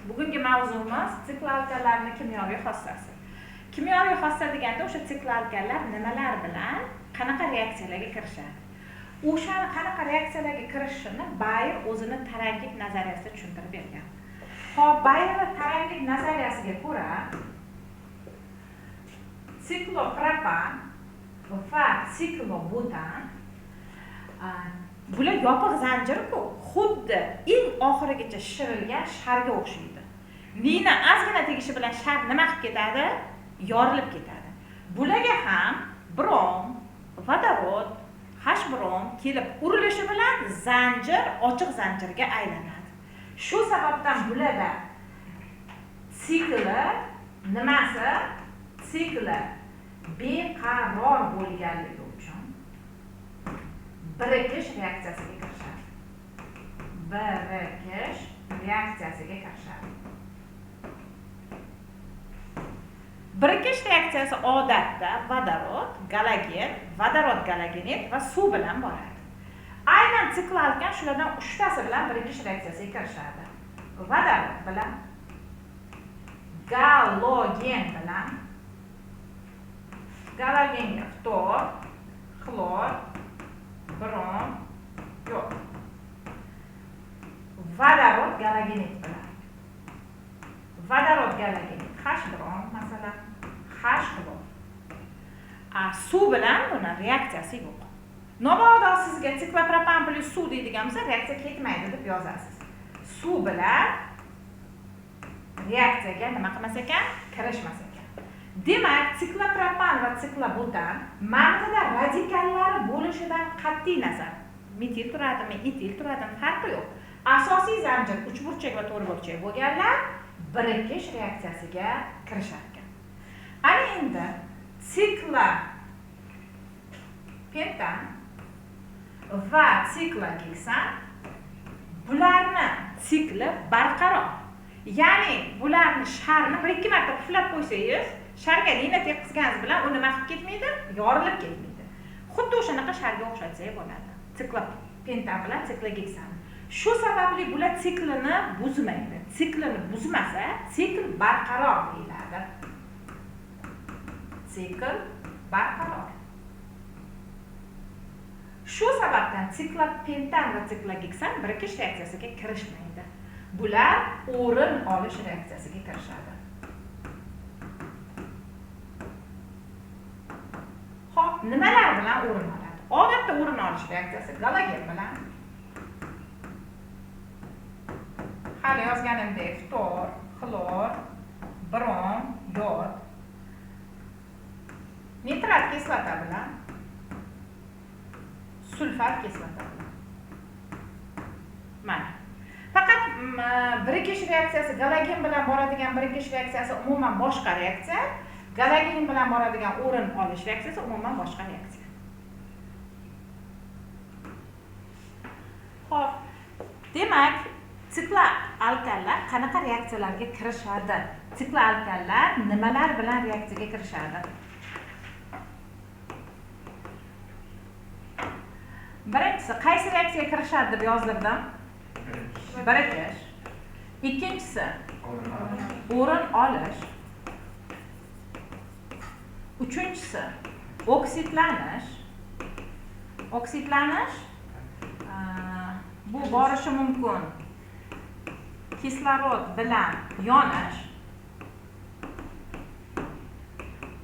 Bugungi mavzumiz sikloalkanlarning kimyoviy xossasi. Kimyoviy xossa deganda o'sha sikloalkanlar nimalar bilan qanaqa reaksiyalarga kirishadi. O'shani qanaqa reaksiyalarga kirishini Bayer o'zini taranglik nazariyasida tushuntirib bergan. Xo'p, Bayerning taranglik nazariyasiga ko'ra siklopropan va siklobutan bular yopiq zanjir-ku, xuddi eng oxirigacha shishirilgan sharga o'xshaydi. Nina ozgina tegishi bilan shar nima qilib ketadi? Yorilib ketadi. Bularga ham brom, vodorod, H-brom kelib urilishi bilan zanjir ochiq zanjirga aylanadi. Shu sababdan bularda sikli nimasi? Sikli beqaror bo'lganligi uchun birikish reaksiyasiga kirishadi. Birikish reaksiyasiga kirishadi. Birikish reaksiyasi odatda vodorod, galogen, vodorod galogenid va suv bilan boradi. Aynan sikloalkan shulardan uchtasi bilan birikish reaksiyasiga kirishadi. Vodorod bilan, galogen bilan, galogenga ftor, xlor, brom, yo'q. Vodorod galogenid bilan. Vodorod galogenid H-brom masalan, H-xlor. Suv bilan buni reaksiyasi yo'q. Mabodo sizga siklopropan plyus suv deydigan bo'lsa, reaksiya ketmaydi deb yozasiz. Suv bilan reaksiyaga nima qilmas ekan? Kirishmas ekan. Demak, siklopropan va siklobutan mavzida radikallari bo'lishidan qat'iy nazar, metil turadimi, etil turadimi, farqi yo'q. Asosiy zanjir uchburchak va to'rtburchak bo'lganlar birikish reaksiyasiga kirishar ekan. Ana endi siklopentan va siklogeksan bularni sikli barqaror. Ya'ni bularni sharni bir ikki marta puflab qo'ysangiz, sharga nina tekkizganingiz bilan u nima qilib ketmaydi? Yorilib ketmaydi. Xuddi o'shanaqa sharga o'xshatsak bo'ladi. Siklopentan bilan siklogeksan. Shu sababli bular siklini buzmaydi. Siklini buzmasa, sikl barqaror deyiladi. Sikl barqaror. Shu sababdan siklopentan va siklogeksan birikish reaksiyasiga kirishmaydi. Bular o'rin olish reaksiyasiga kirishadi. Xo'p, nimalar bilan o'rin oladi? Odatda o'rin olish reaksiyasi galogen bilan. Hali yozganimdek ftor, xlor, brom, yod, nitrat kislota bilan, sulfat kislota bilan. Mana. Faqat birikish reaksiyasi galogen bilan boradigan birikish reaksiyasi umuman boshqa reaksiya, galogen bilan boradigan o'rin olish reaksiyasi umuman boshqa reaksiya. Xo'p, demak, sikloalkanlar qanaqa reaksiyalarga kirishadi? Sikloalkanlar nimalar bilan reaksiyaga kirishadi? Birinchisi, qaysi reaksiyaga kirishadi deb yozdirdim? Birikish. Ikkinchisi, o'rin olish. Uchinchisi, oksidlanish. Oksidlanish bu borishi mumkin kislorod bilan yonish.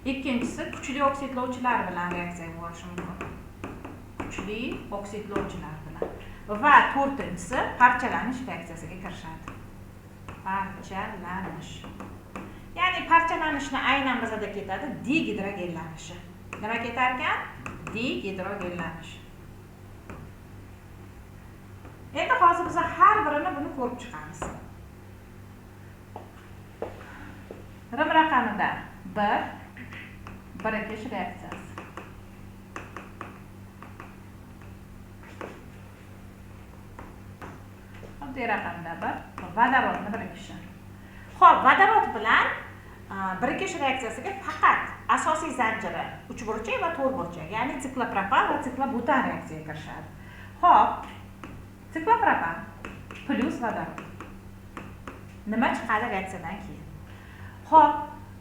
Ikkinchisi, kuchli oksidlovchilar bilan reaksiyaga borishi mumkin. Kuchli oksidlovchilar bilan. Va to'rtinchisi, parchalanish reaksiyasiga kirishadi. Parchalanish. Ya'ni parchalanishni aynan bizada ketadi degidrogellanishi. Nima ketar ekan? Degidrogellanish. Endi hozir biz har birini buni ko'rib chiqamiz. Rim raqamida 1 birikish reaksiyasi. Oddiy raqamda 1 vodorodni birikishi. Xo'p, vodorod bilan birikish reaksiyasiga faqat asosiy zanjiri uchburchak va to'rtburchak, ya'ni siklopropan va siklobutan reaksiyaga kirishadi. Xo'p, siklopropan plyus vodorod. Nima chiqadi reaksiyadan keyin? Xo'p,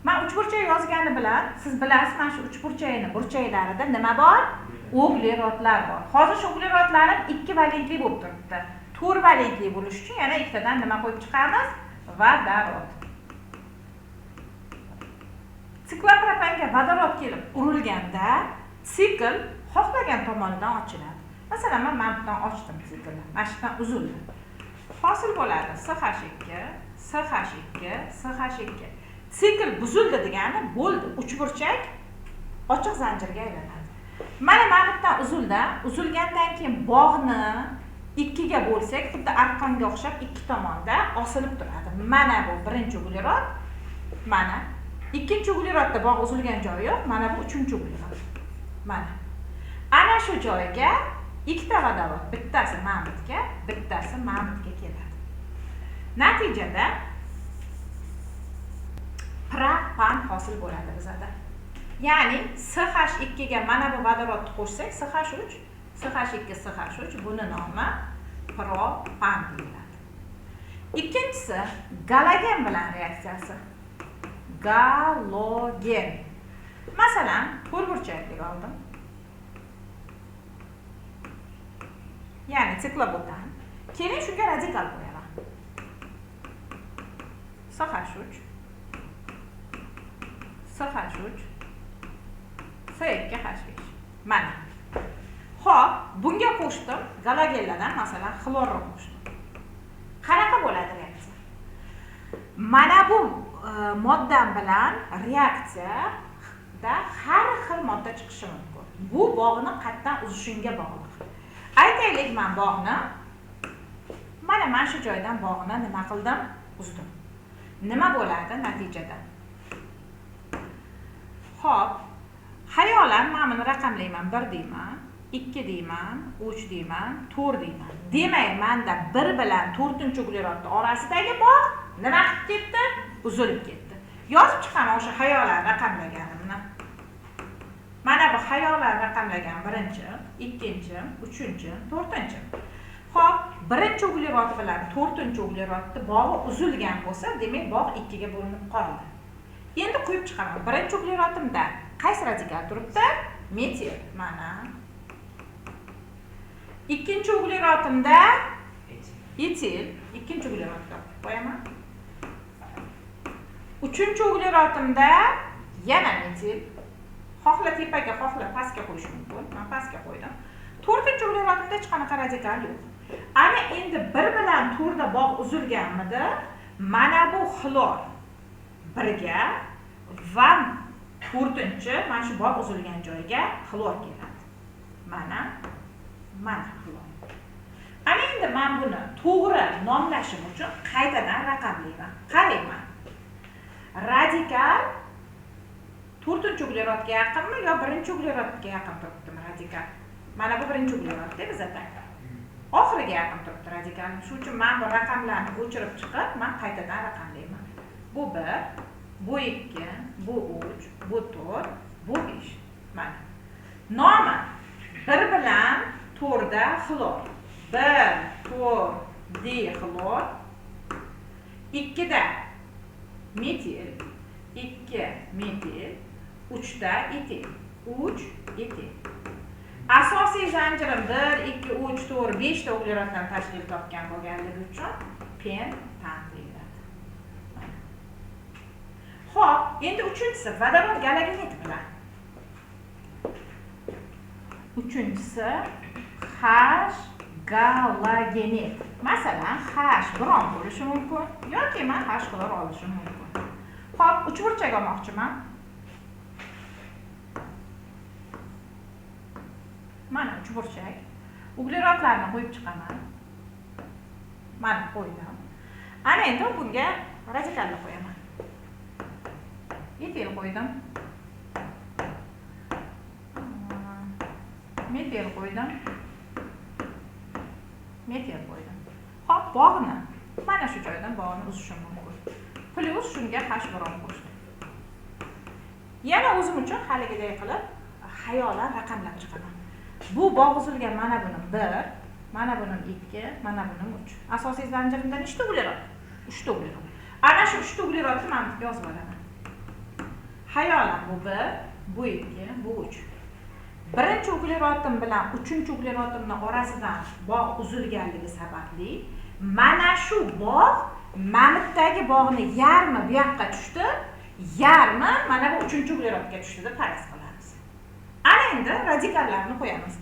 men uchburchak yozgani bilan siz bilasiz, mana shu uchburchakning burchaklarida nima bor? Uglerodlar bor. Hozir shu uglerodlarim 2 valentli bo'lib turibdi. 4 valentli bo'lish uchun yana ikkitadan nima qo'yib chiqamiz? Vodorod. Siklopropanga vodorod kelib urilganda sikl xohlagan tomonidan ochiladi. Masalan, men mana bundan ochdim siklni. Mana shu yerdan uzildi. Hosil bo'ladi CH2, CH2, CH2. Sikl buzildi degani bo'ldi, uchburchak ochiq zanjirga aylanadi. Mana bu yerdan uzildi. Uzilgandan keyin bog'ni 2ga bo'lsak, xuddi arqonga o'xshab ikki tomonda osilib turadi. Mana bu birinchi uglerod, mana ikkinchi uglerodda bog' uzilgan joyi yo'q, mana bu uchinchi uglerod. Mana. Ana shu joyga ikkita vodorod, bittasi mana bu yerga, bittasi mana bu yerga keladi. Natijada propan hosil bo'ladi bizada. Ya'ni CH2 ga mana bu vodorodni qo'shsak, CH3, CH2, CH3, buni nomi propan deyiladi. Ikkinchisi galogen bilan reaksiyasi. Galogen. Masalan, to'rtburchaklik oldim. Ya'ni siklobutan. Keyin shunga radikal qo'yaman. CH3, CH3, C2H5. Mana. Xo'p, bunga qo'shdim galogenlardan, masalan, xlorni qo'shdim. Qanaqa bo'ladi reaksiya? Mana bu moddam bilan reaksiyada har xil modda chiqishi mumkin. Bu bog'ni qayerdan uzishingga bog'liq. Aytaylik, men bog'ni mana shu joydan bog'ni nima qildim? Uzdim. Nima bo'ladi natijada? Xo'p, xayolan men buni raqamlayman. 1 deyman, 2 deyman, 3 deyman, 4 deyman. Demak, menda 1 bilan 4-uglerodning orasidagi bog' nima qilib ketdi? Uzilib ketdi. Yozib chiqaman o'sha xayolan raqamlaganimni. Mana bu xayolan raqamlagan 1-chi, 2-chi, 3-chi, 4-chi. Xo'p, 1-uglerod bilan 4-uglerodning bog'i uzilgan bo'lsa, demak bog' 2 ga bo'linib qoldi. Endi qo'yib chiqaman. 1-uglerodimda qaysi radikal turibdi? Metil. Mana. 2-uglerodimda etil. 2-uglerodni qo'yaman. 3-uglerodimda yana metil. Xohla tepaga, xohla pastga qo'yish mumkin. Men pastga qo'ydim. 4-uglerodimda hech qanaqa radikal yo'q. Ana endi 1 bilan 4 da bog' uzilganmidi? Mana bu xlor 1ga va 4-chi mana shu bog' uzilgan joyga xlor keladi. Mana xlor. Ana endi men buni to'g'ri nomlashim uchun qaytadan raqamlayman. Qarayman. Radikal 4-uglerodga yaqinmi yo 1-uglerodga yaqin turibdimi radikal? Mana bu 1-uglerod deb bizada. Oxiriga yaqin turibdi radikal. Shuning uchun men bu raqamlarni o'chirib chiqib, men qaytadan raqamlayman. Bu 1, bu 2, bu 3, bu 4, bu 5. Mana. Nomi 1 bilan 4 da xlor. 1, 4 dixlor. 2 da metil, 2 metil, 3 da etil, 3 etil. Asosiy zanjirim 1, 2, 3, 4, 5 ta ugleroddan tashkil topgan bo'lganligi uchun pentan deyiladi. Xo'p, endi uchinchisi vodorod galogenid bilan. Uchinchisi H galogenid. Masalan, H brom bo'lishi mumkin yoki men H xlor olishim mumkin. Xo'p, uchburchak olmoqchiman. Mana uchburchak. Uglerodlarni qo'yib chiqaman. Mana qo'ydim. Ana endi bunga radikalni qo'yaman. Etil qo'ydim. Metil qo'ydim. Metil qo'ydim. Xo'p, bog'ni mana shu joydan bog'ni uzishim mumkin. Plyus shunga H brom qo'shdim. Yana o'zim uchun haligiday qilib xayolan raqamlab chiqaman. Bu bog' uzilgan mana bunim 1, mana bunim 2, mana bunim 3. Asosiy zanjirimda nechta uglerod? 3 ta uglerod. Ana shu 3 ta uglerodni men yozib olaman. Xayolan bu 1, bu 2, bu 3. Birinchi uglerodim bilan uchinchi uglerodimning orasidan bog' uzilganligi sababli mana shu bog' mamutdagi bog'ni yarmi bu yoqqa tushdi, yarmi mana bu uchinchi uglerodga tushdi deb faraz qilamiz. Ana endi radikallarni qo'yamiz.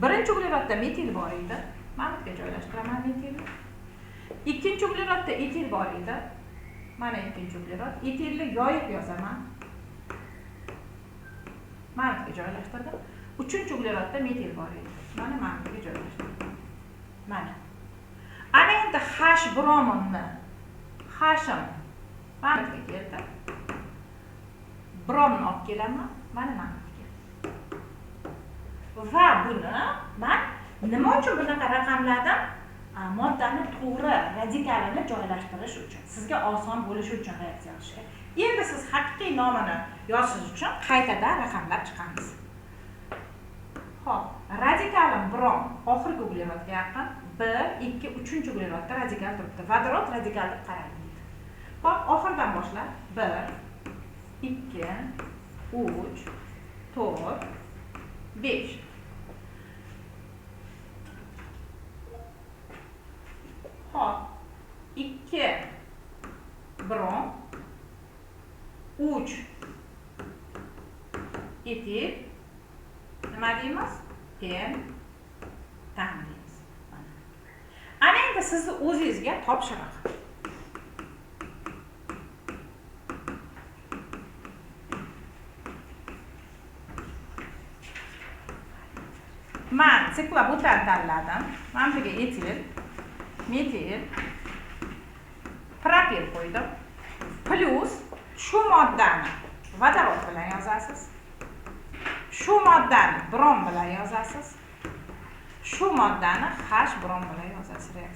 Birinchi uglerodda metil bor edi. Mamutga joylashtiraman metilni. Ikkinchi uglerodda etil bor edi. Mana ikkinchi uglerod. Etilni yoyib yozaman. Mamutga joylashtirdim. Uchinchi uglerodda metil bor edi. Mana mamutga joylashtirdim. Mana. Ana endi H bromimni H'im mamutga keldi. Bromni olib kelaman, mana mamutga. Va buni men nima uchun bunaqa raqamladim? Moddani to'g'ri radikalini joylashtirish uchun, sizga oson bo'lishi uchun reaksiya qilishga. Endi siz haqiqiy nomini yozishingiz uchun qaytadan raqamlab chiqamiz. Xo'p, radikalim brom oxirgi uglerodga yaqin 1, 2, 3 uglerodda radikal turibdi. Vodorod radikal deb qaralmaydi. Xo'p, oxirdan boshlab 1, 2, 3, 4, 5. Xo'p, 2 brom, 3 etil, nima deymiz? Pentan deymiz. Ana endi sizni o'zingizga topshiriq. Men siklobutan tanladim. Mana bu yerga etil, metil, propil qo'ydim. Plyus shu moddani vodorod bilan yozasiz. Shu moddani brom bilan yozasiz. Shu moddani H brom bilan yozasiz reaksiya.